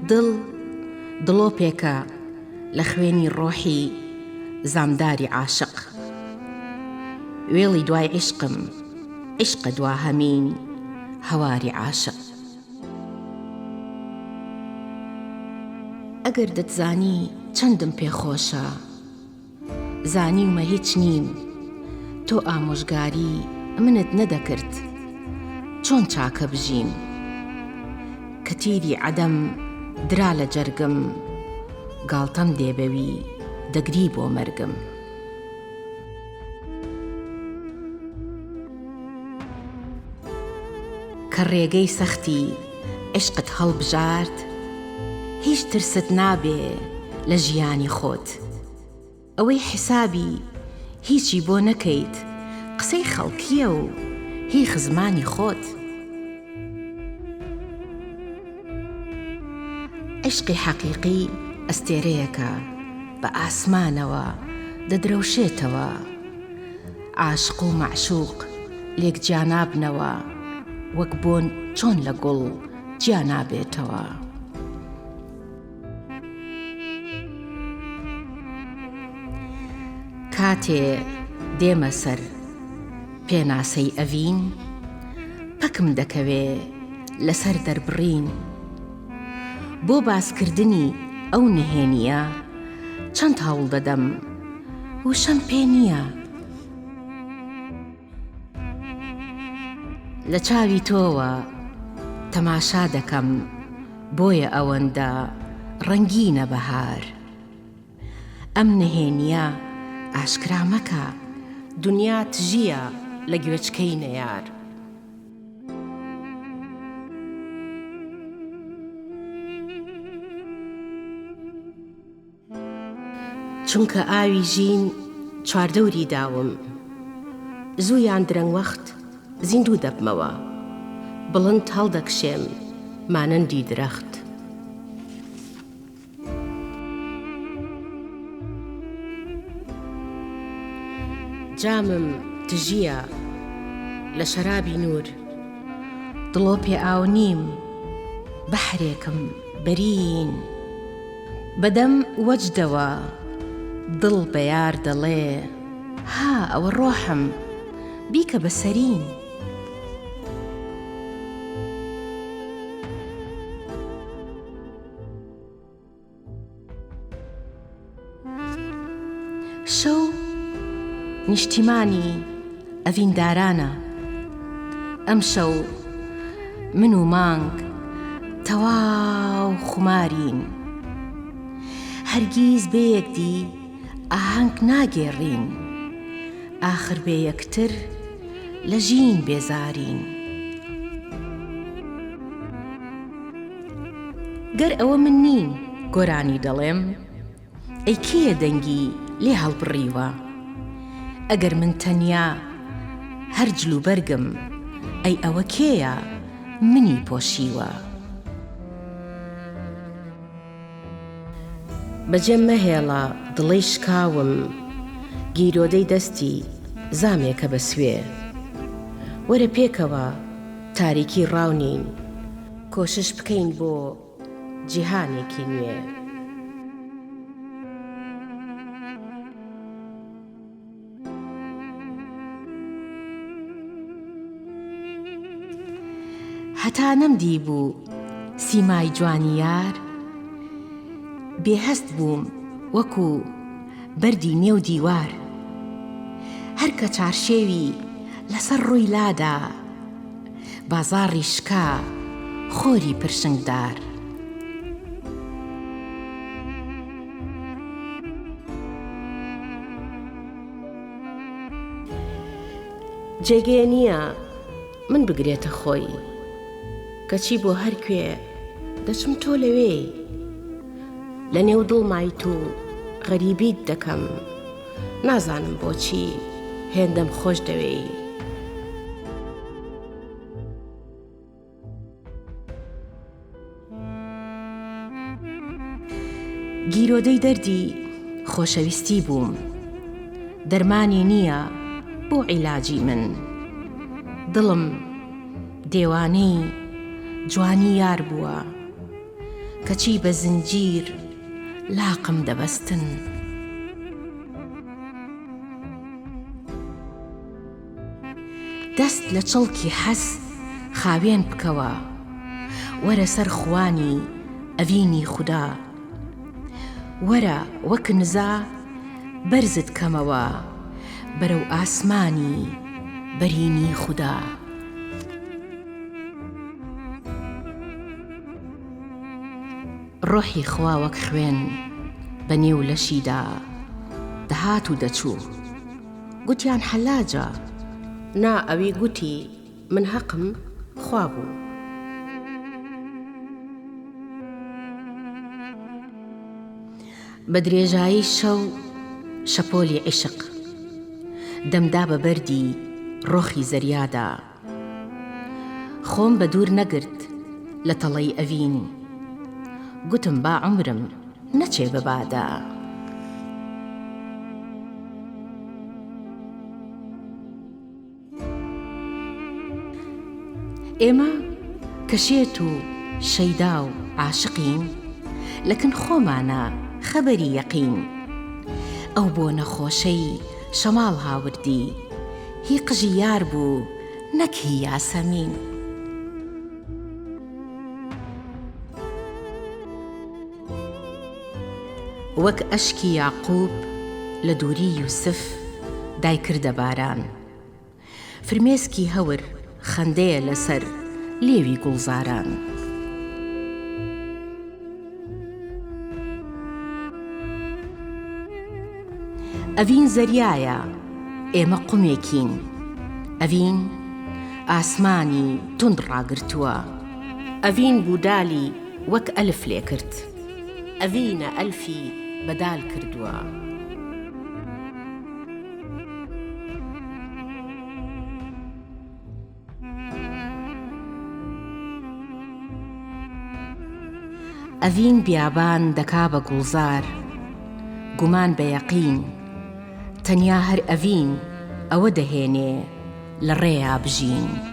دڵ دڵۆپێکە لە خوێنی ڕۆحی زامداری عاشق. وێڵی دوای عیشقم، عیشقە دواهەمین هەواری عاشق. ئەگەر دەتزانی چەندم پێ خۆشە. زانیومە هیچ نیم تۆ ئامۆژگاری منت نەدەکرد چۆن چاکە بژیم کە تیری عەدەم درا لە جەرگم گاڵتەم دێ بەوی دەگری بۆ مەرگم. کە ڕێگەی سەختی عیشقت هەڵبژارد هیچ ترست نابێ لە ژیانی خۆت. ئەوەی حیسابی هیچی بۆ نەکەیت قسەی خەڵکیە و هی خزمانی خۆت. عیشقی حەقیقی ئەستێرەیەکە بە ئاسمانەوە دەدرەوشێتەوە، عاشق و مەعشوق لێک جیا نابنەوە وەک بۆن چۆن لە گوڵ جیا نابێتەوە. کاتێ دێمە سەر پێناسەی ئەڤین، پەکم دەکەوێ لەسەر دەربڕین. بۆ باسکردنی ئەو نهێنییە چەند هەوڵ دەدەم، وشەم پێ نییە. لە چاوی تۆوە تەماشا دەکەم بۆیە ئەوەندە ڕەنگینە بەهار. ئەم نهێنییە ئاشکرا مەکە دونیا تژییە لە گوێچکەی نەیار. چونکە ئاوی ژین چواردەوری داوم زوو یان درەنگ وەخت زیندوو دەبمەوە بڵند هەڵدەکشێم مانەندی درەخت. جامم تژییە لە شەرابی نوور دڵۆپێ ئاو نیم بەحرێکم بەرین. بەدەم وەجدەوە دڵ بە یار دەڵێ ها ئەوە ڕۆحم بیکە بە سەرین. شەو نیشتیمانی ئەڤیندارانە ئەمشەو من و مانگ تەواو خومارین هەرگیز بێ یەکدی ئاهەنگ ناگێڕین ئاخر بێ یەکتر لە ژین بێزارین. گەر ئەوە من نیم گۆرانی دەڵێم ئەی کێیە دەنگی لێ هەڵبڕیوە؟ ئەگەر من تەنیا هەر جلوبەرگم ئەی ئەوە کێیە منی پۆشیوە؟ بەجێم مەهێڵە دڵەی شکاوم گیرۆدەی دەستی زامێکە بە سوێ وەرە پێکەوە تاریکی ڕاونین کۆشش بکەین بۆ جیهانێکی نوێ. هەتا نەمدیبوو سیمای جوانی یار، بێ هەست بووم وەکوو بەردی نێو دیوار. هەر کە چارشێوی لەسەر ڕووی لادا، بازاڕی شکا خۆری پرشنگدار. جێگەیە نییە من بگرێتە خۆی کەچی بۆ هەر کوێ دەچم تۆ لەوێی لە نێو دڵمایت و غەریبیت دەکەم نازانم بۆچی هێندەم خۆش دەوێی. گیرۆدەی دەردی خۆشەویستی بووم دەرمانی نییە بۆ عیلاجی من دڵم. دێوانەی جوانی یار بووە، کەچی بە زنجیر لاقم دەبەستن. دەست لە چڵکی حەز خاوێن بکەوە، وەرە سەر خوانی ئەڤینی خودا. وەرە وەک نزا بەرزت کەمەوە بەرەو ئاسمانی بەرینی خودا. ڕۆحی خوا وەک خوێن بە نێو لەشیدا دەهات و دەچوو. گوتیان حەلاجە. نا ئەوی گوتی من هەقم خوا بوو. بە درێژایی شەو شەپۆلی عیشق. دەمدا بە بەردی ڕۆخی زەریادا. خۆم بە دوور نەگرت لە تەڵەی ئەڤین. گوتم با عومرم نەچێ بە بادا. ئێمە کە شێت و شەیدا و عاشقین، لە کن خۆمانا خەبەری یەقین. ئەو بۆنە خۆشەی شەماڵ هاوردی، هی قژی یار بوو نەک هی یاسەمین. وەک ئەشکی یاقووب لە دووری یوسف دایکردە باران. فرمێسکی هەور خەندەیە لەسەر لێوی گوڵزاران. ئەڤین زەریایە، ئێمە قومێکین. ئەڤین ئاسمانی توند ڕاگرتووە. ئەڤین بوو دالی وەک ئەلف لێ کرد. ئەڤینە ئەلفی بە دال کردووە. ئەڤین بیابان دەکا بە گوڵزار، گومان بە یەقین، تەنیا هەر ئەڤین ئەوە دەهێنێ لە ڕێیا بژین.